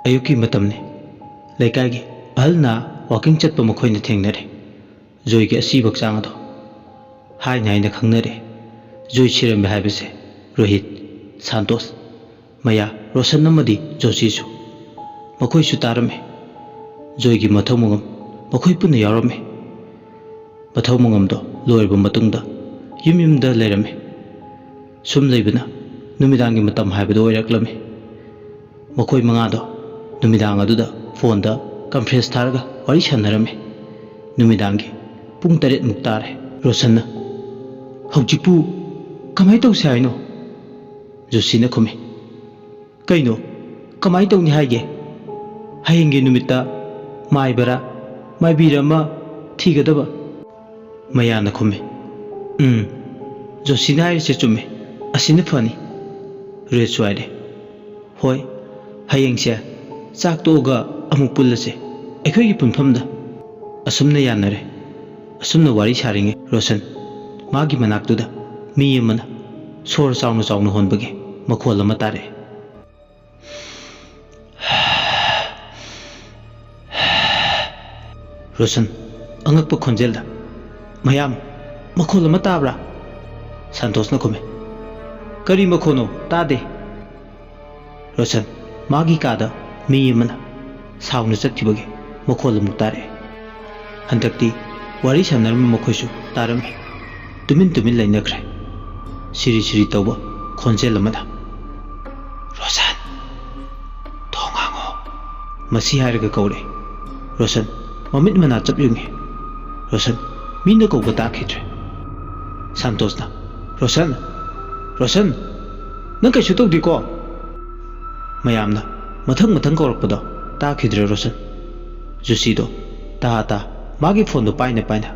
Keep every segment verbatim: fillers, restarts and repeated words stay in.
ꯑꯌꯨꯛꯀꯤ ꯃꯇꯝꯅꯤ꯫ ꯂꯩꯀꯥꯏꯒꯤ ꯑꯍꯜ ꯅꯍꯥ ꯋꯥꯀꯤꯡ ꯆꯠꯄ ꯃꯈꯣꯏꯅ ꯊꯦꯡꯅꯔꯦ꯫ ꯖꯣꯏꯒꯤ ꯑꯁꯤꯕ ꯍꯛꯆꯥꯡ ꯑꯗꯣ ꯍꯥꯏꯅ ꯍꯥꯏꯅ ꯈꯪꯅꯔꯦ꯫ ꯖꯣꯏ ꯁꯤꯔꯝꯃꯦ ꯍꯥꯏꯕꯁꯦ ꯔꯣꯍꯤꯠ, ꯁꯥꯟꯇꯣꯁ, ꯃꯌꯥ, ꯔꯣꯁꯟ ꯑꯃꯗꯤ ꯖꯣꯁꯤꯁꯨ ꯃꯈꯣꯏꯁꯨ ꯇꯥꯔꯝꯃꯤ꯫ ꯖꯣꯏꯒꯤ ꯃꯊꯧ ꯃꯉꯝ ꯃꯈꯣꯏ ꯄꯨꯟꯅ ꯌꯥꯎꯔꯝꯃꯤ꯫ ꯃꯊꯧ ꯃꯉꯝꯗꯣ ꯂꯣꯏꯔꯕ ꯃꯇꯨꯡꯗ ꯌꯨꯝ ꯌꯨꯝꯗ ꯂꯩꯔꯝꯃꯤ꯫ ꯁꯨꯝ ꯂꯩꯕꯅ ꯅꯨꯃꯤꯗꯥꯡꯒꯤ ꯃꯇꯝ ꯍꯥꯏꯕꯗꯨ ꯑꯣꯏꯔꯛꯂꯝꯃꯤ꯫ ꯃꯈꯣꯏ ꯃꯉꯥꯗꯣ ꯅꯨꯃꯤꯗꯥꯡ ꯑꯗꯨꯗ ꯐꯣꯟꯗ ꯀꯟꯐ꯭ꯔꯦꯟꯁ ꯊꯥꯔꯒ ꯋꯥꯔꯤ ꯁꯥꯟꯅꯔꯝꯃꯤ꯫ ꯅꯨꯃꯤꯗꯥꯡꯒꯤ ꯄꯨꯡ ꯇꯔꯦꯠꯃꯨꯛ ꯇꯥꯔꯦ꯫ ꯔꯣꯁꯟꯅ, "ꯍꯧꯖꯤꯛꯄꯨ ꯀꯃꯥꯏꯅ ꯇꯧꯁꯦ ꯍꯥꯏꯅꯣ?" ꯖꯣꯁꯤꯅ ꯈꯨꯝꯃꯤ꯫ "ꯀꯩꯅꯣ? ꯀꯃꯥꯏꯅ ꯇꯧꯅꯤ ꯍꯥꯏꯒꯦ? ꯍꯌꯦꯡꯒꯤ ꯅꯨꯃꯤꯠꯇ ꯃꯥꯏꯕꯔꯥ, ꯃꯥꯏꯕꯤꯔ ꯑꯃ ꯊꯤꯒꯗꯕ?" ꯃꯌꯥꯅ ꯈꯨꯝꯃꯤ꯫ "ꯎꯝ, ꯖꯣꯁꯤꯅ ꯍꯥꯏꯔꯤꯁꯦ ꯆꯨꯝꯃꯦ꯫ ꯑꯁꯤꯅ ꯐꯅꯤ꯫" ꯔꯦꯠꯁꯨ ꯍꯥꯏꯔꯦ꯫ "ꯍꯣꯏ, ꯍꯌꯦꯡꯁꯦ ꯆꯥꯛ ꯇꯣꯛꯑꯒ ꯑꯃꯨꯛ ꯄꯨꯜꯂꯁꯦ ꯑꯩꯈꯣꯏꯒꯤ ꯄꯨꯟꯐꯝꯗ꯫" ꯑꯁꯨꯝꯅ ꯌꯥꯅꯔꯦ꯫ ꯑꯁꯨꯝꯅ ꯋꯥꯔꯤ ꯁꯥꯔꯤꯉꯩ ꯔꯣꯁꯟ ꯃꯥꯒꯤ ꯃꯅꯥꯛꯇꯨꯗ ꯃꯤ ꯑꯃꯅ ꯁꯣꯔ ꯆꯥꯎꯅ ꯆꯥꯎꯅ ꯍꯣꯟꯕꯒꯤ ꯃꯈꯣꯜ ꯑꯃ ꯇꯥꯔꯛꯑꯦ꯫ ꯔꯣꯁꯟ ꯑꯉꯛꯄ ꯈꯣꯟꯖꯦꯜꯗ, "ꯃꯌꯥꯝ, ꯃꯈꯣꯜ ꯑꯃ ꯇꯥꯕ꯭ꯔꯥ?" ꯁꯥꯟꯇꯣꯁꯅ ꯈꯨꯝꯃꯤ꯫ "ꯀꯔꯤ ꯃꯈꯣꯜꯅꯣ? ꯇꯥꯗꯦ꯫" ꯔꯣꯁꯟ ꯃꯥꯒꯤ ꯀꯥꯗ ꯃꯤ ꯑꯃꯅ ꯁꯥꯎꯅ ꯆꯠꯈꯤꯕꯒꯤ ꯃꯈꯣꯜ ꯑꯃꯨꯛ ꯇꯥꯔꯛꯑꯦ꯫ ꯍꯟꯗꯛꯇꯤ ꯋꯥꯔꯤ ꯁꯥꯟꯅꯔꯝꯕ ꯃꯈꯣꯏꯁꯨ ꯇꯥꯔꯝꯃꯤ꯫ ꯇꯨꯃꯤꯟ ꯇꯨꯃꯤꯟ ꯂꯩꯅꯈ꯭ꯔꯦ꯫ ꯁꯤꯔꯤ ꯁꯤꯔꯤ ꯇꯧꯕ ꯈꯣꯟꯖꯦꯜ ꯑꯃꯅ, "ꯔꯣꯁꯟ, ꯊꯣꯡ ꯍꯥꯡꯉꯣ꯫" ꯃꯁꯤ ꯍꯥꯏꯔꯒ ꯀꯧꯔꯦ꯫ ꯔꯣꯁꯟ ꯃꯃꯤꯠ ꯃꯅꯥ ꯆꯞ ꯌꯨꯡꯉꯤ꯫ ꯔꯣꯁꯟ ꯃꯤꯅ ꯀꯧꯕ ꯇꯥꯈꯤꯗ꯭ꯔꯦ꯫ ꯁꯥꯟꯇꯣꯁꯅ, "ꯔꯣꯁꯟ, ꯔꯣꯁꯟ, ꯅꯪ ꯀꯩꯁꯨ ꯇꯧꯗꯦꯀꯣ?" ꯃꯌꯥꯝꯅ ꯃꯊꯪ ꯃꯊꯪ ꯀꯧꯔꯛꯄꯗꯣ ꯇꯥꯈꯤꯗ꯭ꯔꯦ ꯔꯣꯁꯟ꯫ ꯖꯨꯁꯤꯗꯣ ꯇꯥ ꯇꯥ ꯃꯥꯒꯤ ꯐꯣꯟꯗꯣ ꯄꯥꯏꯅ ꯄꯥꯏꯅ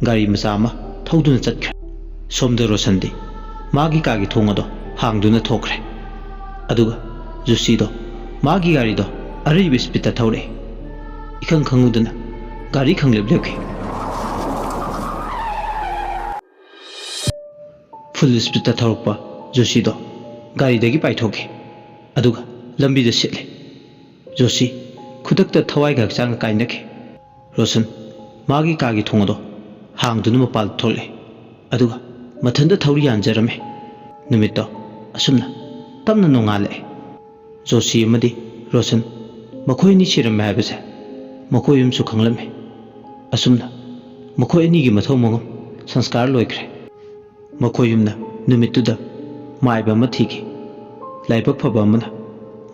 ꯒꯥꯔꯤ ꯃꯆꯥ ꯑꯃ ꯊꯧꯗꯨꯅ ꯆꯠꯈ꯭ꯔꯦ꯫ ꯁꯣꯝꯗ ꯔꯣꯁꯟꯗꯤ ꯃꯥꯒꯤ ꯀꯥꯒꯤ ꯊꯣꯡ ꯑꯗꯣ ꯍꯥꯡꯗꯨꯅ ꯊꯣꯛꯈ꯭ꯔꯦ꯫ ꯑꯗꯨꯒ ꯖꯨꯁꯤꯗꯣ ꯃꯥꯒꯤ ꯒꯥꯔꯤꯗꯣ ꯑꯔꯩꯕ ꯁ꯭ꯄꯤꯠꯇ ꯊꯧꯔꯛꯑꯦ꯫ ꯏꯈꯪ ꯈꯪꯍꯧꯗꯅ ꯒꯥꯔꯤ ꯈꯪꯂꯦꯞ ꯂꯦꯞꯈꯤ꯫ ꯐꯨꯜ ꯁ꯭ꯄꯤꯠꯇ ꯊꯧꯔꯛꯄ ꯖꯨꯁꯤꯗꯣ ꯒꯥꯔꯤꯗꯒꯤ ꯄꯥꯏꯊꯣꯛꯈꯤ꯫ ꯑꯗꯨꯒ ꯂꯝꯕꯤꯗ ꯁꯤꯠꯂꯦ꯫ ꯖꯣꯁꯤ ꯈꯨꯗꯛꯇ ꯊꯋꯥꯏꯒ ꯍꯛꯆꯥꯡꯒ ꯀꯥꯏꯅꯈꯤ꯫ ꯔꯣꯁꯟ ꯃꯥꯒꯤ ꯀꯥꯒꯤ ꯊꯣꯡ ꯑꯗꯣ ꯍꯥꯡꯗꯨꯅ ꯃꯄꯥꯟꯗ ꯊꯣꯛꯂꯛꯑꯦ꯫ ꯑꯗꯨꯒ ꯃꯊꯟꯇ ꯊꯧꯔꯤ ꯌꯥꯟꯖꯔꯝꯃꯦ꯫ ꯅꯨꯃꯤꯠꯇꯣ ꯑꯁꯨꯝꯅ ꯇꯞꯅ ꯅꯣꯡꯉꯥꯜꯂꯛꯑꯦ꯫ ꯖꯣꯁꯤ ꯑꯃꯗꯤ ꯔꯣꯁꯟ ꯃꯈꯣꯏ ꯑꯅꯤ ꯁꯤꯔꯝꯃꯦ ꯍꯥꯏꯕꯁꯦ ꯃꯈꯣꯏ ꯑꯍꯨꯝꯁꯨ ꯈꯪꯂꯝꯃꯤ꯫ ꯑꯁꯨꯝꯅ ꯃꯈꯣꯏ ꯑꯅꯤꯒꯤ ꯃꯊꯧ ꯃꯉꯝ ꯁꯪꯁꯀꯥꯔ ꯂꯣꯏꯈ꯭ꯔꯦ꯫ ꯃꯈꯣꯏ ꯑꯍꯨꯝꯅ ꯅꯨꯃꯤꯠꯇꯨꯗ ꯃꯥꯏꯕ ꯑꯃ ꯊꯤꯈꯤ꯫ ꯂꯥꯏꯕꯛ ꯐꯕ ꯑꯃꯅ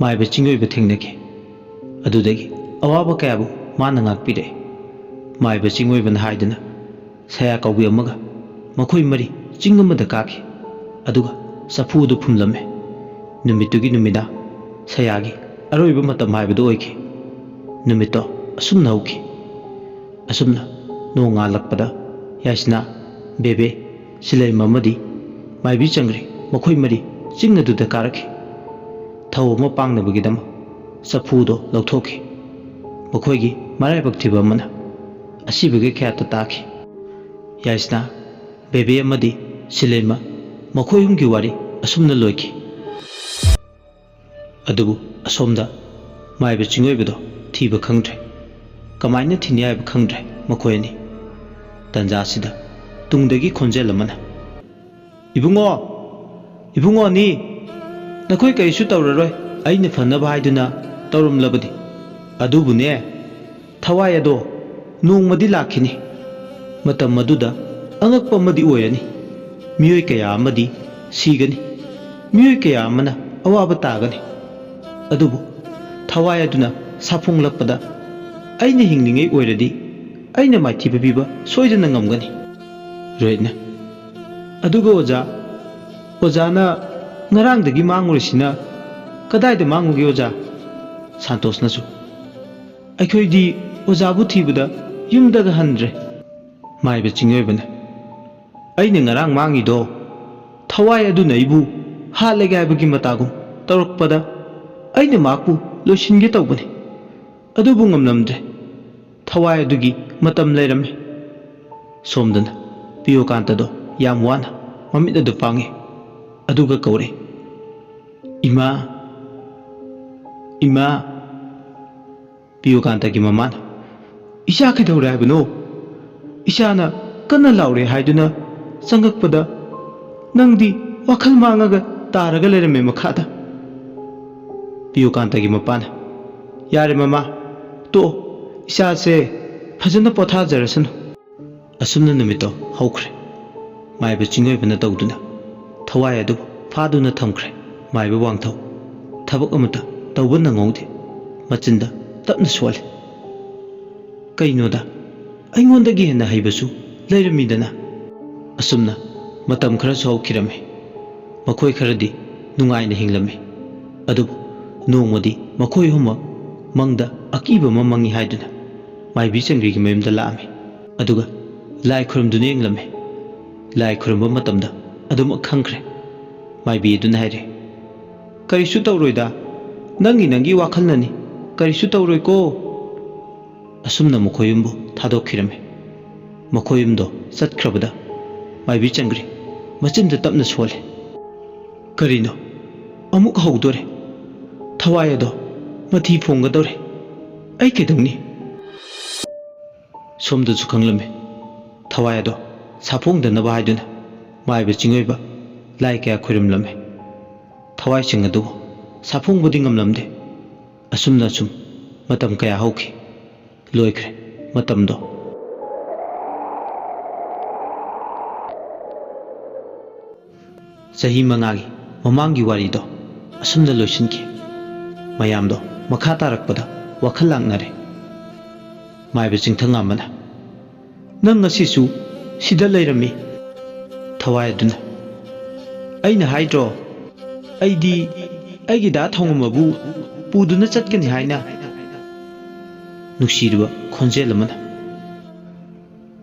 ꯃꯥꯏꯕ ꯆꯤꯡꯑꯣꯏꯕ ꯊꯦꯡꯅꯈꯤ꯫ ꯑꯗꯨꯗꯒꯤ ꯑꯋꯥꯕ ꯀꯌꯥꯕꯨ ꯃꯥꯅ ꯉꯥꯛꯄꯤꯔꯛꯏ꯫ ꯃꯥꯏꯕ ꯆꯤꯡꯑꯣꯏꯕꯅ ꯍꯥꯏꯗꯨꯅ ꯁꯌꯥ ꯀꯧꯕꯤ ꯑꯃꯒ ꯃꯈꯣꯏ ꯃꯔꯤ ꯆꯤꯡ ꯑꯃꯗ ꯀꯥꯈꯤ꯫ ꯑꯗꯨꯒ ꯆꯐꯨ ꯑꯗꯨ ꯐꯨꯝꯂꯝꯃꯤ꯫ ꯅꯨꯃꯤꯠꯇꯨꯒꯤ ꯅꯨꯃꯤꯗꯥꯡ ꯁꯌꯥꯒꯤ ꯑꯔꯣꯏꯕ ꯃꯇꯝ ꯍꯥꯏꯕꯗꯨ ꯑꯣꯏꯈꯤ꯫ ꯅꯨꯃꯤꯠꯇꯣ ꯑꯁꯨꯝꯅ ꯍꯧꯈꯤ꯫ ꯑꯁꯨꯝꯅ ꯅꯣꯡꯉꯥꯜꯂꯛꯄꯗ ꯌꯥꯏꯁꯅꯥ, ꯕꯦꯕꯦ, ꯁꯤꯂꯩꯃ ꯑꯃꯗꯤ ꯃꯥꯏꯕꯤ ꯆꯪꯒ꯭ꯔꯤ ꯃꯈꯣꯏ ꯃꯔꯤ ꯆꯤꯡ ꯑꯗꯨꯗ ꯀꯥꯔꯛꯈꯤ꯫ ꯊꯧ ꯑꯃ ꯄꯥꯡꯅꯕꯒꯤꯗꯃꯛ ꯆꯐꯨꯗꯣ ꯂꯧꯊꯣꯛꯈꯤ꯫ ꯃꯈꯣꯏꯒꯤ ꯃꯔꯥꯏꯕꯛ ꯊꯤꯕ ꯑꯃꯅ ꯑꯁꯤꯕꯒꯤ ꯈꯌꯥꯠꯇ ꯇꯥꯈꯤ꯫ ꯌꯥꯏꯁꯅꯥ, ꯕꯦꯕꯦ ꯑꯃꯗꯤ ꯁꯤꯂꯩꯃ ꯃꯈꯣꯏ ꯑꯍꯨꯝꯒꯤ ꯋꯥꯔꯤ ꯑꯁꯨꯝꯅ ꯂꯣꯏꯈꯤ꯫ ꯑꯗꯨꯕꯨ ꯑꯁꯣꯝꯗ ꯃꯥꯏꯕ ꯆꯤꯡꯑꯣꯏꯕꯗꯣ ꯊꯤꯕ ꯈꯪꯗ꯭ꯔꯦ꯫ ꯀꯃꯥꯏꯅ ꯊꯤꯅꯤ ꯍꯥꯏꯕ ꯈꯪꯗ꯭ꯔꯦ ꯃꯈꯣꯏ ꯑꯅꯤ꯫ ꯇꯟꯖꯥꯁꯤꯗ ꯇꯨꯡꯗꯒꯤ ꯈꯣꯟꯖꯦꯜ ꯑꯃꯅ, "ꯏꯕꯨꯡꯉꯣ, ꯏꯕꯨꯡꯉꯣ ꯑꯅꯤ, ꯅꯈꯣꯏ ꯀꯔꯤꯁꯨ ꯇꯧꯔꯔꯣꯏ, ꯑꯩꯅ ꯐꯅꯕ ꯍꯥꯏꯗꯨꯅ ꯇꯧꯔꯝꯂꯕꯅꯤ꯫ ꯑꯗꯨꯕꯨꯅꯦ, ꯊꯋꯥꯏ ꯑꯗꯣ ꯅꯣꯡꯃꯗꯤ ꯂꯥꯛꯈꯤꯅꯤ꯫ ꯃꯇꯝ ꯑꯗꯨꯗ ꯑꯉꯛꯄ ꯑꯃꯗꯤ ꯑꯣꯏꯔꯅꯤ꯫ ꯃꯤꯑꯣꯏ ꯀꯌꯥ ꯑꯃꯗꯤ ꯁꯤꯒꯅꯤ꯫ ꯃꯤꯑꯣꯏ ꯀꯌꯥ ꯑꯃꯅ ꯑꯋꯥꯕ ꯇꯥꯒꯅꯤ꯫ ꯑꯗꯨꯕꯨ ꯊꯋꯥꯏ ꯑꯗꯨꯅ ꯁꯥꯐꯣꯡꯂꯛꯄꯗ ꯑꯩꯅ ꯍꯤꯡꯂꯤꯉꯩ ꯑꯣꯏꯔꯗꯤ ꯑꯩꯅ ꯃꯥꯏꯊꯤꯕ ꯄꯤꯕ ꯁꯣꯏꯗꯅ ꯉꯝꯒꯅꯤ꯫" ꯔꯣꯍꯤꯠꯅ, "ꯑꯗꯨꯒ ꯑꯣꯖꯥ, ꯑꯣꯖꯥꯅ ꯉꯔꯥꯡꯗꯒꯤ ꯃꯥꯡꯉꯨꯔꯤꯁꯤꯅ ꯀꯗꯥꯏꯗ ꯃꯥꯡꯉꯨꯒꯦ ꯑꯣꯖꯥ?" ꯁꯥꯟꯇꯣꯁꯅꯁꯨ, "ꯑꯩꯈꯣꯏꯗꯤ ꯑꯣꯖꯥꯕꯨ ꯊꯤꯕꯗ ꯌꯨꯝꯗꯒ ꯍꯟꯗ꯭ꯔꯦ꯫" ꯃꯥꯏꯕ ꯆꯤꯡꯑꯣꯏꯕꯅ, "ꯑꯩꯅ ꯉꯔꯥꯡ ꯃꯥꯡꯉꯤꯗꯣ ꯊꯋꯥꯏ ꯑꯗꯨꯅ ꯑꯩꯕꯨ ꯍꯥꯠꯂꯒꯦ ꯍꯥꯏꯕꯒꯤ ꯃꯇꯥꯒꯨꯝ ꯇꯧꯔꯛꯄꯗ ꯑꯩꯅ ꯃꯍꯥꯛꯄꯨ ꯂꯣꯏꯁꯤꯟꯒꯦ ꯇꯧꯕꯅꯤ꯫ ꯑꯗꯨꯕꯨ ꯉꯝꯂꯝꯗ꯭ꯔꯦ꯫ ꯊꯋꯥꯏ ꯑꯗꯨꯒꯤ ꯃꯇꯝ ꯂꯩꯔꯝꯃꯤ꯫" ꯁꯣꯝꯗꯅ ꯄꯤꯌꯣꯀꯥꯟꯇꯗꯣ ꯌꯥꯝ ꯋꯥꯅ ꯃꯃꯤꯠ ꯑꯗꯨ ꯄꯥꯡꯉꯤ꯫ ꯑꯗꯨꯒ ꯀꯧꯔꯦ, "ꯏꯃꯥ, "ꯏꯃꯥ!" ꯄꯤꯌꯨꯀꯥꯟꯇꯒꯤ ꯃꯃꯥꯅ, "ꯏꯆꯥ ꯀꯩꯗꯧꯔꯦ ꯍꯥꯏꯕꯅꯣ? ꯏꯆꯥꯅ ꯀꯟꯅ ꯂꯥꯎꯔꯦ ꯍꯥꯏꯗꯨꯅ ꯆꯪꯉꯛꯄꯗ ꯅꯪꯗꯤ ꯋꯥꯈꯜ ꯃꯥꯡꯉꯒ ꯇꯥꯔꯒ ꯂꯩꯔꯝꯃꯦ ꯃꯈꯥꯗ꯫" ꯄꯤꯌꯨꯀꯥꯟꯇꯒꯤ ꯃꯄꯥꯅ, "ꯌꯥꯔꯦ ꯃꯃꯥ, ꯇꯣꯛꯑꯣ, ꯏꯆꯥꯁꯦ ꯐꯖꯅ ꯄꯣꯊꯥꯖꯔꯁꯅꯨ꯫" ꯑꯁꯨꯝꯅ ꯅꯨꯃꯤꯠꯇꯣ ꯍꯧꯈ꯭ꯔꯦ꯫ ꯃꯥꯏꯕ ꯆꯤꯡꯑꯣꯏꯕꯅ ꯇꯧꯗꯨꯅ ꯊꯋꯥꯏ ꯑꯗꯨ ꯐꯥꯗꯨꯅ ꯊꯝꯈ꯭ꯔꯦ꯫ ꯃꯥꯏꯕ ꯋꯥꯡꯊꯧ ꯊꯕꯛ ꯑꯃꯠꯇ ꯇꯧꯕ ꯅꯪꯍꯧꯗꯦ꯫ ꯃꯆꯤꯟꯗ ꯇꯞꯅ ꯁꯣꯜꯂꯤ, "ꯀꯩꯅꯣꯗ, ꯑꯩꯉꯣꯟꯗꯒꯤ ꯍꯦꯟꯅ ꯍꯩꯕꯁꯨ ꯂꯩꯔꯝꯃꯤꯗꯅ꯫" ꯑꯁꯨꯝꯅ ꯃꯇꯝ ꯈꯔꯁꯨ ꯍꯧꯈꯤꯔꯝꯃꯤ꯫ ꯃꯈꯣꯏ ꯈꯔꯗꯤ ꯅꯨꯡꯉꯥꯏꯅ ꯍꯤꯡꯂꯝꯃꯤ꯫ ꯑꯗꯨꯕꯨ ꯅꯣꯡꯃꯗꯤ ꯃꯈꯣꯏ ꯑꯍꯨꯝꯃꯛ ꯃꯪꯗ ꯑꯀꯤꯕ ꯑꯃ ꯃꯪꯉꯤ ꯍꯥꯏꯗꯨꯅ ꯃꯥꯏꯕꯤ ꯆꯪꯒ꯭ꯔꯤꯒꯤ ꯃꯌꯨꯝꯗ ꯂꯥꯛꯑꯝꯃꯤ꯫ ꯑꯗꯨꯒ ꯂꯥꯏ ꯈꯨꯔꯨꯝꯗꯨꯅ ꯌꯦꯡꯂꯝꯃꯤ꯫ ꯂꯥꯏ ꯈꯨꯔꯨꯝꯕ ꯃꯇꯝꯗ ꯑꯗꯨꯃꯛ ꯈꯪꯈ꯭ꯔꯦ꯫ ꯃꯥꯏꯕꯤ ꯑꯗꯨꯅ ꯍꯥꯏꯔꯦ, "ꯀꯔꯤꯁꯨ ꯇꯧꯔꯣꯏꯗ, ꯅꯪꯒꯤ ꯅꯪꯒꯤ ꯋꯥꯈꯜꯅꯅꯤ, ꯀꯔꯤꯁꯨ ꯇꯧꯔꯣꯏꯀꯣ꯫" ꯑꯁꯨꯝꯅ ꯃꯈꯣꯏ ꯌꯨꯝꯕꯨ ꯊꯥꯗꯣꯛꯈꯤꯔꯝꯃꯤ꯫ ꯃꯈꯣꯏ ꯌꯨꯝꯗꯣ ꯆꯠꯈ꯭ꯔꯕꯗ ꯃꯥꯏꯕꯤ ꯆꯪꯒ꯭ꯔꯤ ꯃꯆꯤꯟꯗ ꯇꯞꯅ ꯁꯣꯜꯂꯤ, "ꯀꯔꯤꯅꯣ? ꯑꯃꯨꯛ ꯍꯧꯗꯣꯔꯦ꯫ ꯊꯋꯥꯏ ꯑꯗꯣ ꯃꯊꯤ ꯐꯣꯡꯒꯗꯧꯔꯦ꯫ ꯑꯩ ꯀꯩꯗꯧꯅꯤ?" ꯁꯣꯝꯗꯁꯨ ꯈꯪꯂꯝꯃꯤ꯫ ꯊꯋꯥꯏ ꯑꯗꯣ ꯁꯥꯐꯣꯡꯗꯅꯕ ꯍꯥꯏꯗꯨꯅ ꯃꯥꯏꯕ ꯆꯤꯡꯑꯣꯏꯕ ꯂꯥꯏ ꯀꯌꯥ ꯈꯨꯔꯨꯝꯂꯝꯃꯤ꯫ ꯊꯋꯥꯏꯁꯤꯡ ꯑꯗꯨꯕꯨ ꯁꯥꯐꯣꯡꯕꯗꯤ ꯉꯝꯂꯝꯗꯦ꯫ ꯑꯁꯨꯝꯅ ꯁꯨꯝ ꯃꯇꯝ ꯀꯌꯥ ꯍꯧꯈꯤ꯫ ꯂꯣꯏꯈ꯭ꯔꯦ ꯃꯇꯝꯗꯣ꯫ ꯆꯍꯤ ꯃꯉꯥꯒꯤ ꯃꯃꯥꯡꯒꯤ ꯋꯥꯔꯤꯗꯣ ꯑꯁꯨꯝꯅ ꯂꯣꯏꯁꯤꯟꯈꯤ꯫ ꯃꯌꯥꯝꯗꯣ ꯃꯈꯥ ꯇꯥꯔꯛꯄꯗ ꯋꯥꯈꯜ ꯂꯥꯡꯅꯔꯦ꯫ ꯃꯥꯏꯕ ꯆꯤꯡꯊꯪꯉꯥꯝꯕꯅ, "ꯅꯪ ꯉꯁꯤꯁꯨ ꯁꯤꯗ ꯂꯩꯔꯝꯃꯤ?" ꯊꯋꯥꯏ ꯑꯗꯨꯅ, "ꯑꯩꯅ ꯍꯥꯏꯗ꯭ꯔꯣ, ꯑꯩꯗꯤ ꯑꯩꯒꯤ ꯗꯥ ꯊꯧꯉꯝꯕꯕꯨ ꯄꯨꯗꯨꯅ ꯆꯠꯀꯅꯤ ꯍꯥꯏꯅ?" ꯅꯨꯡꯁꯤꯔꯕ ꯈꯣꯟꯖꯦꯜ ꯑꯃꯅ,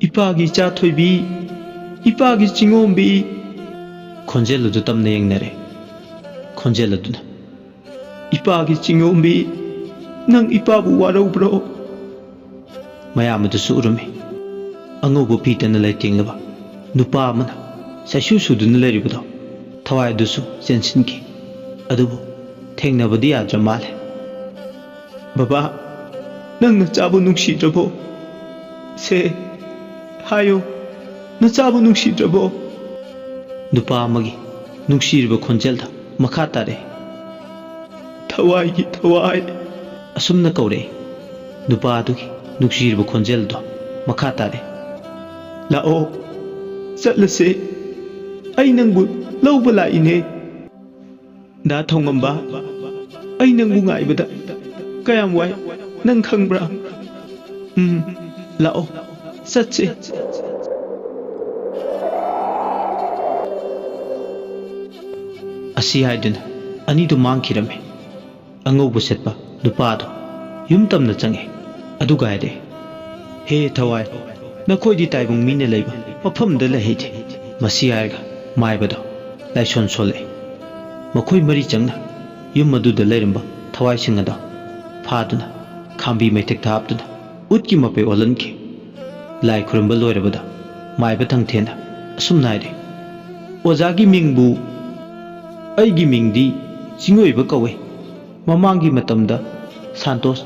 "ꯏꯄꯥꯒꯤ ꯏꯆꯥ ꯊꯣꯏꯕꯤ, ꯏꯄꯥꯒꯤ ꯆꯤꯡꯉꯣꯝꯕꯤ꯫" ꯈꯣꯟꯖꯦꯜ ꯑꯗꯨ ꯇꯞꯅ ꯌꯦꯡꯅꯔꯦ꯫ ꯈꯣꯟꯖꯦꯜ ꯑꯗꯨꯅ, "ꯏꯄꯥꯒꯤ ꯆꯤꯡꯉꯣꯝꯕꯤ, ꯅꯪ ꯏꯄꯥꯕꯨ ꯋꯥꯔꯧꯕ꯭ꯔꯣ?" ꯃꯌꯥꯝ ꯑꯗꯨꯁꯨ ꯎꯔꯝꯃꯤ꯫ ꯑꯉꯧꯕ ꯐꯤꯗꯅ ꯂꯩꯇꯦꯡꯂꯕ ꯅꯨꯄꯥ ꯑꯃꯅ ꯆꯩꯁꯨ ꯁꯨꯗꯨꯅ ꯂꯩꯔꯤꯕꯗꯣ ꯊꯋꯥꯏ ꯑꯗꯨꯁꯨ ꯆꯦꯟꯁꯤꯟꯈꯤ꯫ ꯑꯗꯨꯕꯨ ꯊꯦꯡꯅꯕꯗꯤ ꯌꯥꯗ꯭ꯔ ꯃꯥꯜꯂꯦ꯫ "ꯕꯕꯥ, ꯅꯪ ꯅꯆꯥꯕꯨ ꯅꯨꯡꯁꯤꯗ꯭ꯔꯕꯣ? ꯁꯦ, ꯍꯥꯏꯌꯨ, ꯅꯆꯥꯕꯨ ꯅꯨꯡꯁꯤꯗ꯭ꯔꯕꯣ?" ꯅꯨꯄꯥ ꯑꯃꯒꯤ ꯅꯨꯡꯁꯤꯔꯕ ꯈꯣꯟꯖꯦꯜꯗ ꯃꯈꯥ ꯇꯥꯔꯛꯏ, "ꯊꯋꯥꯏꯒꯤ ꯊꯋꯥꯏ," ꯑꯁꯨꯝꯅ ꯀꯧꯔꯛꯏ꯫ ꯅꯨꯄꯥ ꯑꯗꯨꯒꯤ ꯅꯨꯡꯁꯤꯔꯕ ꯈꯣꯟꯖꯦꯜꯗꯣ ꯃꯈꯥ ꯇꯥꯔꯛꯏ, "ꯂꯥꯛꯑꯣ, ꯆꯠꯂꯁꯦ, ꯑꯩ ꯅꯪꯕꯨ ꯂꯧꯕ ꯂꯥꯛꯏꯅꯦ꯫ ꯗꯥ ꯊꯧꯉꯝꯕ, ꯑꯩ ꯅꯪꯕꯨ ꯉꯥꯏꯕꯗ ꯀꯌꯥꯝ ꯋꯥꯏ, ꯅꯪ ꯈꯪꯕ꯭ꯔꯥ? ꯎꯝ, ꯂꯥꯛꯑꯣ, ꯆꯠꯁꯦ꯫" ꯑꯁꯤ ꯍꯥꯏꯗꯨꯅ ꯑꯅꯤꯗꯨ ꯃꯥꯡꯈꯤꯔꯝꯃꯤ꯫ ꯑꯉꯧꯕ ꯁꯦꯠꯄ ꯅꯨꯄꯥꯗꯣ ꯌꯨꯝ ꯇꯝꯅ ꯆꯪꯉꯦ, ꯑꯗꯨꯒ ꯍꯥꯏꯔꯛꯑꯦ, "ꯍꯦ ꯊꯋꯥꯏ, ꯅꯈꯣꯏꯗꯤ ꯇꯥꯏꯕꯪ ꯃꯤꯅ ꯂꯩꯕ ꯃꯐꯝꯗ ꯂꯩꯍꯩꯗꯦ꯫" ꯃꯁꯤ ꯍꯥꯏꯔꯒ ꯃꯥꯏꯕꯗꯣ ꯂꯥꯏꯁꯣꯟ ꯁꯣꯜꯂꯛꯑꯦ꯫ ꯃꯈꯣꯏ ꯃꯔꯤ ꯆꯪꯅ ꯌꯨꯝ ꯑꯗꯨꯗ ꯂꯩꯔꯝꯕ ꯊꯋꯥꯏꯁꯤꯡ ꯑꯗꯣ ꯐꯥꯗꯨꯅ ꯈꯥꯝꯕꯤ ꯃꯩꯊꯛꯇ ꯍꯥꯞꯇꯨꯅ ꯎꯠꯀꯤ ꯃꯄꯩ ꯑꯣꯜꯍꯟꯈꯤ꯫ ꯂꯥꯏ ꯈꯨꯔꯨꯝꯕ ꯂꯣꯏꯔꯕꯗ ꯃꯥꯏꯕ ꯊꯪꯊꯦꯅ ꯑꯁꯨꯝꯅ ꯍꯥꯏꯔꯦ, "ꯑꯣꯖꯥꯒꯤ ꯃꯤꯡꯕꯨ?" "ꯑꯩꯒꯤ ꯃꯤꯡꯗꯤ ꯆꯤꯡꯑꯣꯏꯕ ꯀꯧꯏ꯫ ꯃꯃꯥꯡꯒꯤ ꯃꯇꯝꯗ ꯁꯥꯟꯇꯣꯁ,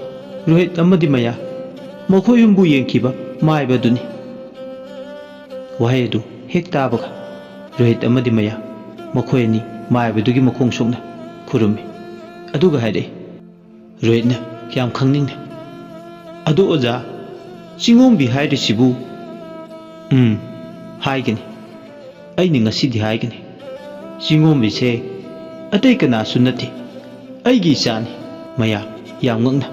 ꯔꯣꯍꯤꯠ ꯑꯃꯗꯤ ꯃꯌꯥ ꯃꯈꯣꯏ ꯑꯍꯨꯝꯕꯨ ꯌꯦꯡꯈꯤꯕ ꯃꯥꯏꯕꯗꯨꯅꯤ꯫" ꯋꯥꯍꯩ ꯑꯗꯨ ꯍꯦꯛ ꯇꯥꯕꯒ ꯔꯣꯍꯤꯠ ꯑꯃꯗꯤ ꯃꯌꯥ ꯃꯈꯣꯏ ꯑꯅꯤ ꯃꯥꯏꯕꯗꯨꯒꯤ ꯃꯈꯣꯡ ꯁꯣꯛꯅ ꯈꯨꯔꯨꯝꯃꯤ꯫ ꯑꯗꯨꯒ ꯍꯥꯏꯔꯛꯏ, ꯔꯣꯍꯤꯠꯅ ꯌꯥꯝ ꯈꯪꯅꯤꯡꯅ, "ꯑꯗꯣ ꯑꯣꯖꯥ, ꯆꯤꯡꯉꯣꯝꯕꯤ ꯍꯥꯏꯔꯤꯁꯤꯕꯨ?" "ꯎꯝ, ꯍꯥꯏꯒꯅꯤ꯫ ꯑꯩꯅ ꯉꯁꯤꯗꯤ ꯍꯥꯏꯒꯅꯤ꯫ ꯆꯤꯡꯉꯣꯝꯕꯤꯁꯦ ꯑꯇꯩ ꯀꯅꯥꯁꯨ ꯅꯠꯇꯦ, ꯑꯩꯒꯤ ꯏꯆꯥꯅꯤ꯫" ꯃꯌꯥ ꯌꯥꯝ ꯉꯛꯅ,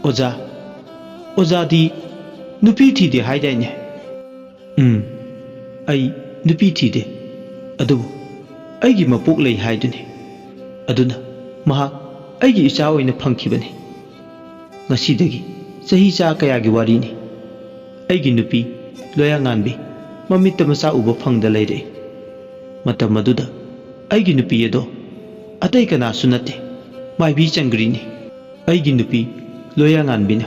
"ꯑꯣꯖꯥ, ꯑꯣꯖꯥꯗꯤ ꯅꯨꯄꯤ ꯊꯤꯗꯦ ꯍꯥꯏꯗꯥꯏꯅꯦ?" "ꯎꯝ, ꯑꯩ ꯅꯨꯄꯤ ꯊꯤꯗꯦ, ꯑꯗꯨꯕꯨ ꯑꯩꯒꯤ ꯃꯄꯣꯛ ꯂꯩ ꯍꯥꯏꯗꯨꯅꯤ꯫ ꯑꯗꯨꯅ ꯃꯍꯥꯛ ꯑꯩꯒꯤ ꯏꯆꯥ ꯑꯣꯏꯅ ꯐꯪꯈꯤꯕꯅꯤ꯫ ꯉꯁꯤꯗꯒꯤ ꯆꯍꯤ ꯆꯥ ꯀꯌꯥꯒꯤ ꯋꯥꯔꯤꯅꯤ꯫ ꯑꯩꯒꯤ ꯅꯨꯄꯤ ꯂꯣꯌꯥꯉꯥꯟꯕꯤ ꯃꯃꯤꯠꯇ ꯃꯆꯥ ꯎꯕ ꯐꯪꯗ ꯂꯩꯔꯛꯏ꯫ ꯃꯇꯝ ꯑꯗꯨꯗ ꯑꯩꯒꯤ ꯅꯨꯄꯤ ꯑꯗꯣ ꯑꯇꯩ ꯀꯅꯥꯁꯨ ꯅꯠꯇꯦ, ꯃꯥꯏꯕꯤ ꯆꯪꯒ꯭ꯔꯤꯅꯤ꯫" ꯑꯩꯒꯤ ꯅꯨꯄꯤ ꯂꯣꯌꯥꯉꯥꯟꯕꯤꯅ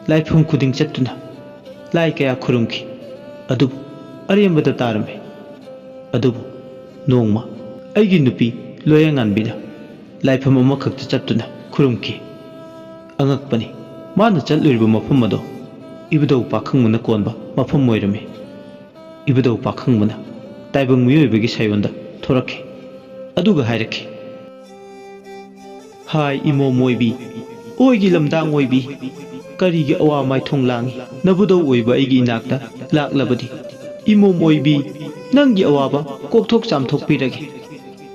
ꯂꯥꯏꯐꯝ ꯈꯨꯗꯤꯡ ꯆꯠꯇꯨꯅ ꯂꯥꯏ ꯀꯌꯥ ꯈꯨꯔꯨꯝꯈꯤ, ꯑꯗꯨꯕꯨ ꯑꯔꯦꯝꯕꯗ ꯇꯥꯔꯝꯃꯤ꯫ ꯑꯗꯨꯕꯨ ꯅꯣꯡꯃ ꯑꯩꯒꯤ ꯅꯨꯄꯤ ꯂꯣꯌꯥꯉꯥꯟꯕꯤꯅ ꯂꯥꯏꯐꯝ ꯑꯃꯈꯛꯇ ꯆꯠꯇꯨꯅ ꯈꯨꯔꯨꯝꯈꯤ꯫ ꯑꯉꯛꯄꯅꯤ, ꯃꯥꯅ ꯆꯠꯂꯨꯔꯤꯕ ꯃꯐꯝ ꯑꯗꯣ ꯏꯕꯨꯙꯧ ꯄꯥꯈꯪꯕꯅ ꯀꯣꯟꯕ ꯃꯐꯝ ꯑꯣꯏꯔꯝꯃꯤ꯫ ꯏꯕꯨꯙꯧ ꯄꯥꯈꯪꯕꯅ ꯇꯥꯏꯕꯪ ꯃꯤꯑꯣꯏꯕꯒꯤ ꯁꯥꯌꯣꯟꯗ ꯊꯣꯔꯛꯈꯤ꯫ ꯑꯗꯨꯒ ꯍꯥꯏꯔꯛꯈꯤ, "ꯍꯥꯏ ꯏꯃꯣꯝ ꯑꯣꯏꯕꯤ, ꯑꯣꯏꯒꯤ ꯂꯝꯗꯥꯡ ꯑꯣꯏꯕꯤ, ꯀꯔꯤꯒꯤ ꯑꯋꯥ ꯃꯥꯏꯊꯣꯡ ꯂꯥꯡꯉꯤ? ꯅꯕꯨꯙꯧ ꯑꯣꯏꯕ ꯑꯩꯒꯤ ꯏꯅꯥꯛꯇ ꯂꯥꯛꯂꯕꯗꯤ, ꯏꯃꯣꯝ ꯑꯣꯏꯕꯤ, ꯅꯪꯒꯤ ꯑꯋꯥꯕ ꯀꯣꯛꯊꯣꯛ ꯆꯥꯝꯊꯣꯛꯄꯤꯔꯒꯦ꯫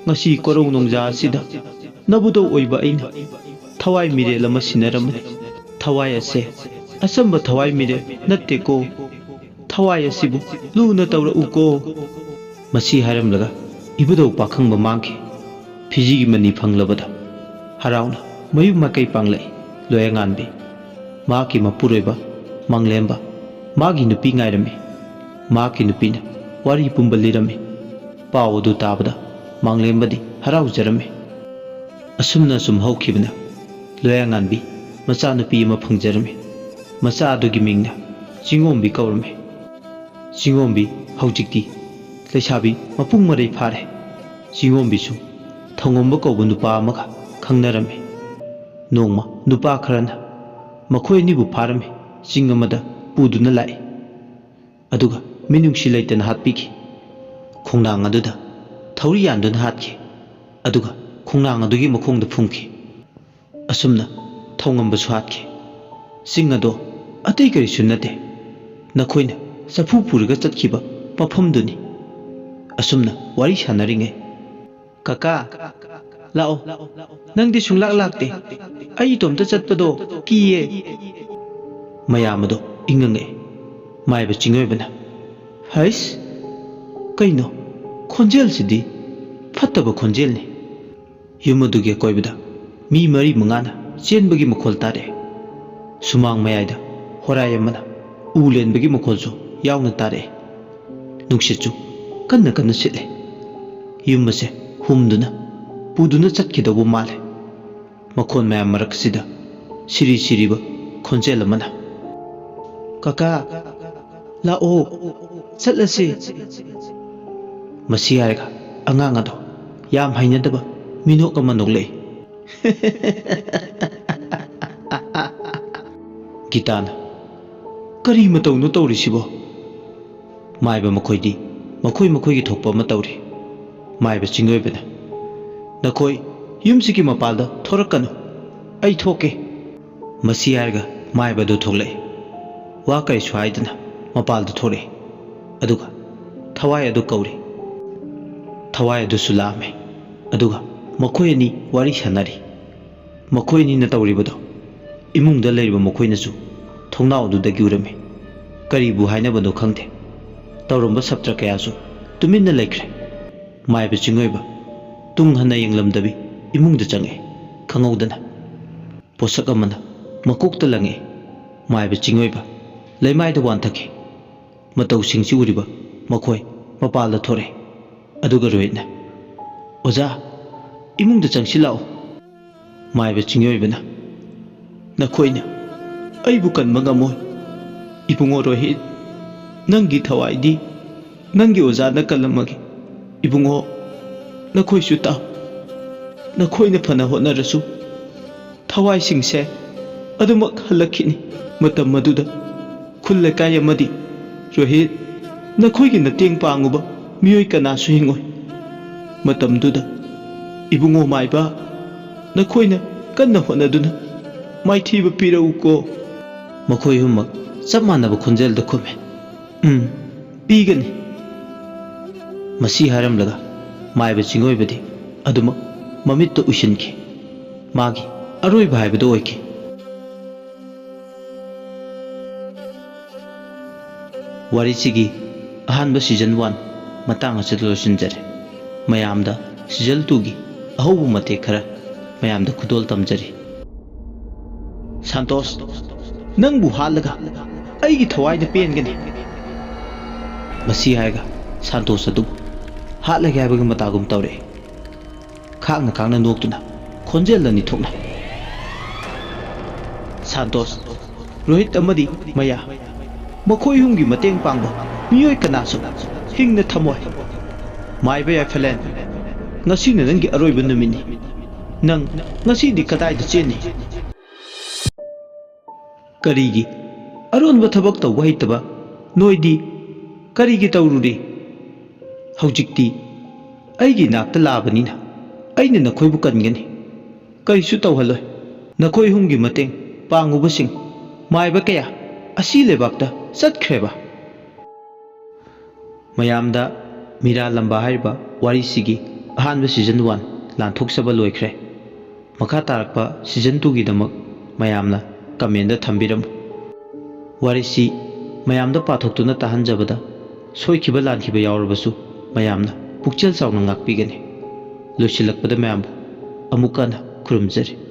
ꯉꯁꯤ ꯀꯣꯔꯧ ꯅꯣꯡꯖꯥ ꯑꯁꯤꯗ ꯅꯕꯨꯙꯧ ꯑꯣꯏꯕ ꯑꯩꯅ ꯊꯋꯥꯏ ꯃꯤꯔꯦꯜ ꯑꯃ ꯁꯤꯟꯅꯔꯝꯕꯅꯤ꯫ ꯊꯋꯥꯏ ꯑꯁꯦ ꯑꯆꯝꯕ ꯊꯋꯥꯏ ꯃꯤꯔꯦꯜ ꯅꯠꯇꯦꯀꯣ꯫ ꯊꯋꯥꯏ ꯑꯁꯤꯕꯨ ꯂꯨꯅ ꯇꯧꯔꯛꯎꯀꯣ"꯫ ꯃꯁꯤ ꯍꯥꯏꯔꯝꯂꯒ ꯏꯕꯨꯙꯧ ꯄꯥꯈꯪꯕ ꯃꯥꯡꯈꯤ꯫ ꯐꯤꯖꯤꯒꯤ ꯃꯅꯤ ꯐꯪꯂꯕꯗ ꯍꯔꯥꯎꯅ ꯃꯌꯨꯝ ꯃꯥꯏꯀꯩ ꯄꯥꯡꯂꯛꯏ ꯂꯣꯌꯥꯉꯥꯟꯕꯤ꯫ ꯃꯍꯥꯛꯀꯤ ꯃꯄꯨꯔꯣꯏꯕ ꯃꯥꯡꯂꯦꯝꯕ, ꯃꯥꯒꯤ ꯅꯨꯄꯤ ꯉꯥꯏꯔꯝꯃꯤ꯫ ꯃꯍꯥꯛꯀꯤ ꯅꯨꯄꯤꯅ ꯋꯥꯔꯤ ꯄꯨꯝꯕ ꯂꯤꯔꯝꯃꯤ꯫ ꯄꯥꯎ ꯑꯗꯨ ꯇꯥꯕꯗ ꯃꯥꯡꯂꯦꯝꯕꯗꯤ ꯍꯔꯥꯎꯖꯔꯝꯃꯤ꯫ ꯑꯁꯨꯝꯅ ꯑꯁꯨꯝ ꯍꯧꯈꯤꯕꯅ ꯂꯣꯌꯥꯉꯥꯟꯕꯤ ꯃꯆꯥꯅꯨꯄꯤ ꯑꯃ ꯐꯪꯖꯔꯝꯃꯤ꯫ ꯃꯆꯥ ꯑꯗꯨꯒꯤ ꯃꯤꯡꯅ ꯆꯤꯡꯉꯣꯝꯕꯤ ꯀꯧꯔꯝꯃꯤ꯫ ꯆꯤꯡꯉꯣꯝꯕꯤ ꯍꯧꯖꯤꯛꯇꯤ ꯂꯩꯁꯥꯕꯤ ꯃꯄꯨꯡ ꯃꯔꯩ ꯐꯥꯔꯦ꯫ ꯆꯤꯡꯉꯣꯝꯕꯤꯁꯨ ꯊꯧꯉꯝꯕ ꯀꯧꯕ ꯅꯨꯄꯥ ꯑꯃꯒ ꯈꯪꯅꯔꯝꯃꯤ꯫ ꯅꯣꯡꯃ ꯅꯨꯄꯥ ꯈꯔꯅ ꯃꯈꯣꯏ ꯑꯅꯤꯕꯨ ꯐꯥꯔꯝꯃꯤ, ꯆꯤꯡ ꯑꯃꯗ ꯄꯨꯗꯨꯅ ꯂꯥꯛꯏ꯫ ꯑꯗꯨꯒ ꯃꯤꯅꯨꯡꯁꯤ ꯂꯩꯇꯅ ꯍꯥꯠꯄꯤꯈꯤ꯫ ꯈꯣꯡꯅꯥꯡ ꯑꯗꯨꯗ ꯊꯧꯔꯤ ꯌꯥꯟꯗꯨꯅ ꯍꯥꯠꯈꯤ꯫ ꯑꯗꯨꯒ ꯈꯣꯡꯅꯥꯡ ꯑꯗꯨꯒꯤ ꯃꯈꯣꯡꯗ ꯐꯨꯝꯈꯤ꯫ ꯑꯁꯨꯝꯅ ꯊꯧꯉꯝꯕꯁꯨ ꯍꯥꯠꯈꯤ꯫ ꯆꯤꯡ ꯑꯗꯣ ꯑꯇꯩ ꯀꯔꯤꯁꯨ ꯅꯠꯇꯦ, ꯅꯈꯣꯏꯅ ꯆꯐꯨ ꯄꯨꯔꯒ ꯆꯠꯈꯤꯕ ꯃꯐꯝꯗꯨꯅꯤ꯫ ꯑꯁꯨꯝꯅ ꯋꯥꯔꯤ ꯁꯥꯟꯅꯔꯤꯉꯩ, "ꯀꯀꯥ, ꯂꯥꯛꯑꯣ꯫ ꯅꯪꯗꯤ ꯁꯨꯡꯂꯥꯛ ꯂꯥꯛꯇꯦ꯫ ꯑꯩ ꯏꯇꯣꯝꯇ ꯆꯠꯄꯗꯣ ꯀꯤꯌꯦ"꯫ ꯃꯌꯥꯝ ꯑꯗꯣ ꯏꯪꯉꯪꯉꯛꯑꯦ꯫ ꯃꯥꯏꯕ ꯆꯤꯡꯑꯣꯏꯕꯅ, "ꯍꯩꯁ, ꯀꯩꯅꯣ? ꯈꯣꯟꯖꯦꯜꯁꯤꯗꯤ ꯐꯠꯇꯕ ꯈꯣꯟꯖꯦꯜꯅꯤ"꯫ ꯌꯨꯝ ꯑꯗꯨꯒꯤ ꯑꯀꯣꯏꯕꯗ ꯃꯤ ꯃꯔꯤ ꯃꯉꯥꯅ ꯆꯦꯟꯕꯒꯤ ꯃꯈꯣꯜ ꯇꯥꯔꯛꯑꯦ꯫ ꯁꯨꯃꯥꯡ ꯃꯌꯥꯏꯗ ꯍꯣꯔꯥꯏ ꯑꯃꯅ ꯎ ꯂꯦꯟꯕꯒꯤ ꯃꯈꯣꯜꯁꯨ ꯌꯥꯎꯅ ꯇꯥꯔꯛꯑꯦ꯫ ꯅꯨꯡꯁꯤꯠꯁꯨ ꯀꯟꯅ ꯀꯟꯅ ꯁꯤꯠꯂꯦ꯫ ꯌꯨꯝ ꯑꯁꯦ ꯍꯨꯝꯗꯨꯅ ꯄꯨꯗꯨꯅ ꯆꯠꯈꯤꯗꯧꯕ ꯃꯥꯜꯂꯦ꯫ ꯃꯈꯣꯟ ꯃꯌꯥꯝ ꯃꯔꯛꯁꯤꯗ ꯁꯤꯔꯤ ꯁꯤꯔꯤꯕ ꯈꯣꯟꯖꯦꯜ ꯑꯃꯅ, "ꯀꯀꯥ, ꯂꯥꯛꯑꯣ, ꯆꯠꯂꯁꯤ"꯫ ꯃꯁꯤ ꯍꯥꯏꯔꯒ ꯑꯉꯥꯡ ꯑꯗꯣ ꯌꯥꯝ ꯍꯩꯅꯗꯕ ꯃꯤꯅꯣꯛ ꯑꯃ ꯅꯣꯛꯂꯛꯏ꯫ ꯒꯤꯇꯥꯅ, "ꯀꯔꯤ ꯃꯇꯧꯅꯣ ꯇꯧꯔꯤꯁꯤꯕꯣ?" ꯃꯥꯏꯕ ꯃꯈꯣꯏꯗꯤ ꯃꯈꯣꯏ ꯃꯈꯣꯏꯒꯤ ꯊꯣꯛꯄ ꯑꯃ ꯇꯧꯔꯤ꯫ ꯃꯥꯏꯕ ꯆꯤꯡꯑꯣꯏꯕꯅ, "ꯅꯈꯣꯏ ꯌꯨꯝꯁꯤꯒꯤ ꯃꯄꯥꯜꯗ ꯊꯣꯔꯛꯀꯅꯨ, ꯑꯩ ꯊꯣꯛꯀꯦ꯫" ꯃꯁꯤ ꯍꯥꯏꯔꯒ ꯃꯥꯏꯕꯗꯨ ꯊꯣꯛꯂꯛꯏ꯫ ꯋꯥ ꯀꯔꯤꯁꯨ ꯍꯥꯏꯗꯅ ꯃꯄꯥꯜꯗ ꯊꯣꯔꯛꯏ꯫ ꯑꯗꯨꯒ ꯊꯋꯥꯏ ꯑꯗꯨ ꯀꯧꯔꯤ꯫ ꯊꯋꯥꯏ ꯑꯗꯨꯁꯨ ꯂꯥꯛꯑꯝꯃꯤ꯫ ꯑꯗꯨꯒ ꯃꯈꯣꯏ ꯑꯅꯤ ꯋꯥꯔꯤ ꯁꯥꯟꯅꯔꯤ꯫ ꯃꯈꯣꯏ ꯑꯅꯤꯅ ꯇꯧꯔꯤꯕꯗꯣ ꯏꯃꯨꯡꯗ ꯂꯩꯔꯤꯕ ꯃꯈꯣꯏꯅꯁꯨ ꯊꯣꯡꯅꯥꯎ ꯑꯗꯨꯗꯒꯤ ꯎꯔꯝꯃꯤ꯫ ꯀꯔꯤꯕꯨ ꯍꯥꯏꯅꯕꯅꯣ ꯈꯪꯗꯦ꯫ ꯇꯧꯔꯝꯕ ꯁꯞꯇ꯭ꯔ ꯀꯌꯥꯁꯨ ꯇꯨꯃꯤꯟꯅ ꯂꯩꯈ꯭ꯔꯦ꯫ ꯃꯥꯏꯕ ꯆꯤꯡꯑꯣꯏꯕ ꯇꯨꯡ ꯍꯟꯅ ꯌꯦꯡꯂꯝꯗꯕꯤ ꯏꯃꯨꯡꯗ ꯆꯪꯉꯛꯏ꯫ ꯈꯪꯍꯧꯗꯅ ꯄꯣꯠꯁꯛ ꯑꯃꯅ ꯃꯀꯣꯛꯇ ꯂꯪꯉꯛꯏ꯫ ꯃꯥꯏꯕ ꯆꯤꯡꯑꯣꯏꯕ ꯂꯩꯃꯥꯏꯗ ꯋꯥꯟꯊꯈꯤ꯫ ꯃꯇꯧꯁꯤꯡꯁꯤ ꯎꯔꯤꯕ ꯃꯈꯣꯏ ꯃꯄꯥꯜꯗ ꯊꯣꯔꯛꯏ꯫ ꯑꯗꯨꯒ ꯔꯣꯍꯤꯠꯅ, "ꯑꯣꯖꯥ, ꯏꯃꯨꯡꯗ ꯆꯪꯁꯤꯜꯂꯛꯑꯣ꯫" ꯃꯥꯏꯕ ꯆꯤꯡꯑꯣꯏꯕꯅ, "ꯅꯈꯣꯏꯅ ꯑꯩꯕꯨ ꯀꯟꯕ ꯉꯝꯃꯣꯏ꯫ ꯏꯕꯨꯡꯉꯣ ꯔꯣꯍꯤꯠ, ꯅꯪꯒꯤ ꯊꯋꯥꯏꯗꯤ ꯅꯪꯒꯤ ꯑꯣꯖꯥꯅ ꯀꯜꯂꯝꯃꯒꯦ꯫ ꯏꯕꯨꯡꯉꯣ, ꯅꯈꯣꯏꯁꯨ ꯇꯥꯎ꯫ ꯅꯈꯣꯏꯅ ꯐꯅ ꯍꯣꯠꯅꯔꯁꯨ ꯊꯋꯥꯏꯁꯤꯡꯁꯦ ꯑꯗꯨꯃꯛ ꯍꯜꯂꯛꯈꯤꯅꯤ꯫ ꯃꯇꯝ ꯑꯗꯨꯗ ꯈꯨꯜ ꯂꯩꯀꯥꯏ ꯑꯃꯗꯤ ꯔꯣꯍꯤꯠ, ꯅꯈꯣꯏꯒꯤ ꯃꯇꯦꯡ ꯄꯥꯡꯉꯨꯕ ꯃꯤꯑꯣꯏ ꯀꯅꯥꯁꯨ ꯍꯤꯡꯉꯣꯏ꯫ ꯃꯇꯝꯗꯨꯗ ꯏꯕꯨꯡꯉꯣ ꯃꯥꯏꯕ, ꯅꯈꯣꯏꯅ ꯀꯟꯅ ꯍꯣꯠꯅꯗꯨꯅ ꯃꯥꯏꯊꯤꯕ ꯄꯤꯔꯛꯎꯀꯣ꯫" ꯃꯈꯣꯏ ꯑꯍꯨꯝꯃꯛ ꯆꯞ ꯃꯥꯟꯅꯕ ꯈꯣꯟꯖꯦꯜꯗ ꯈꯨꯝꯃꯤ, "ꯎꯝ, ꯄꯤꯒꯅꯤ꯫" ꯃꯁꯤ ꯍꯥꯏꯔꯝꯂꯒ ꯃꯥꯏꯕ ꯆꯤꯡꯑꯣꯏꯕꯗꯤ ꯑꯗꯨꯃꯛ ꯃꯃꯤꯠꯇ ꯎꯏꯁꯤꯟꯈꯤ꯫ ꯃꯥꯒꯤ ꯑꯔꯣꯏꯕ ꯍꯥꯏꯕꯗꯨ ꯑꯣꯏꯈꯤ꯫ ꯋꯥꯔꯤꯁꯤꯒꯤ ꯑꯍꯥꯟꯕ season one ꯃꯇꯥꯡ ꯑꯁꯤꯗ ꯂꯣꯏꯁꯤꯟꯖꯔꯦ꯫ ꯃꯌꯥꯝꯗ season twoꯒꯤ ꯑꯍꯧꯕ ꯃꯇꯦꯛ ꯈꯔ ꯃꯌꯥꯝꯗ ꯈꯨꯗꯣꯜ ꯇꯝꯖꯔꯤ꯫ "ꯁꯥꯟꯇꯣꯁ, ꯅꯪꯕꯨ ꯍꯥꯠꯂꯒ ꯑꯩꯒꯤ ꯊꯋꯥꯏꯗ ꯄꯦꯟꯒꯅꯤ꯫" ꯃꯁꯤ ꯍꯥꯏꯔꯒ ꯁꯥꯟꯇꯣꯁ ꯑꯗꯨ ꯍꯥꯠꯂꯒꯦ ꯍꯥꯏꯕꯒꯤ ꯃꯇꯥꯒꯨꯝ ꯇꯧꯔꯛꯏ꯫ ꯈꯥꯡꯅ ꯈꯥꯡꯅ ꯅꯣꯛꯇꯨꯅ ꯈꯣꯟꯖꯦꯜ ꯑꯅꯤ ꯊꯣꯛꯅ, "ꯁꯥꯟꯇꯣꯁ, ꯔꯣꯍꯤꯠ ꯑꯃꯗꯤ ꯃꯌꯥ, ꯃꯈꯣꯏ ꯑꯍꯨꯝꯒꯤ ꯃꯇꯦꯡ ꯄꯥꯡꯕ ꯃꯤꯑꯣꯏ ꯀꯅꯥꯁꯨ ꯍꯤꯡꯅ ꯊꯝꯃꯣꯏ꯫ ꯃꯥꯏꯕ ꯌꯥꯏꯐꯂꯦꯟ, ꯉꯁꯤꯅ ꯅꯪꯒꯤ ꯑꯔꯣꯏꯕ ꯅꯨꯃꯤꯠꯅꯤ꯫ ꯅꯪ ꯉꯁꯤꯗꯤ ꯀꯗꯥꯏꯗ ꯆꯦꯟꯅꯤ?" ꯀꯔꯤꯒꯤ? ꯑꯔꯣꯟꯕ ꯊꯕꯛ ꯇꯧꯕ ꯍꯩꯇꯕ ꯅꯣꯏꯗꯤ ꯀꯔꯤꯒꯤ ꯇꯧꯔꯨꯔꯤ? ꯍꯧꯖꯤꯛꯇꯤ ꯑꯩꯒꯤ ꯏꯅꯥꯛꯇ ꯂꯥꯛꯑꯕꯅꯤꯅ ꯑꯩꯅ ꯅꯈꯣꯏꯕꯨ ꯀꯟꯒꯅꯤ꯫ ꯀꯔꯤꯁꯨ ꯇꯧꯍꯜꯂꯣꯏ꯫ ꯅꯈꯣꯏ ꯑꯍꯨꯝꯒꯤ ꯃꯇꯦꯡ ꯄꯥꯡꯉꯨꯕꯁꯤꯡ ꯃꯥꯏꯕ ꯀꯌꯥ ꯑꯁꯤ ꯂꯩꯕꯥꯛꯇ ꯆꯠꯈ꯭ꯔꯦꯕ꯫ ꯃꯌꯥꯝꯗ ꯃꯤꯔꯥ ꯂꯝꯕꯥ ꯍꯥꯏꯔꯤꯕ ꯋꯥꯔꯤꯁꯤꯒꯤ ꯑꯍꯥꯟꯕ season one ꯂꯥꯟꯊꯣꯛꯆꯕ ꯂꯣꯏꯈ꯭ꯔꯦ꯫ ꯃꯈꯥ ꯇꯥꯔꯛꯄ season twoꯒꯤꯗꯃꯛ ꯃꯌꯥꯝꯅ commentꯗ ꯊꯝꯕꯤꯔꯝꯃꯨ꯫ ꯋꯥꯔꯤꯁꯤ ꯃꯌꯥꯝꯗ ꯄꯥꯊꯣꯛꯇꯨꯅ ꯇꯥꯍꯟꯖꯕꯗ ꯁꯣꯏꯈꯤꯕ ꯂꯥꯟꯈꯤꯕ ꯌꯥꯎꯔꯕꯁꯨ ꯃꯌꯥꯝꯅ ꯄꯨꯛꯆꯦꯜ ꯆꯥꯎꯅ ꯉꯥꯛꯄꯤꯒꯅꯤ꯫ ꯂꯣꯏꯁꯤꯜꯂꯛꯄꯗ ꯃꯌꯥꯝꯕꯨ ꯑꯃꯨꯛ ꯍꯟꯅ ꯈꯨꯔꯨꯝꯖꯔꯤ꯫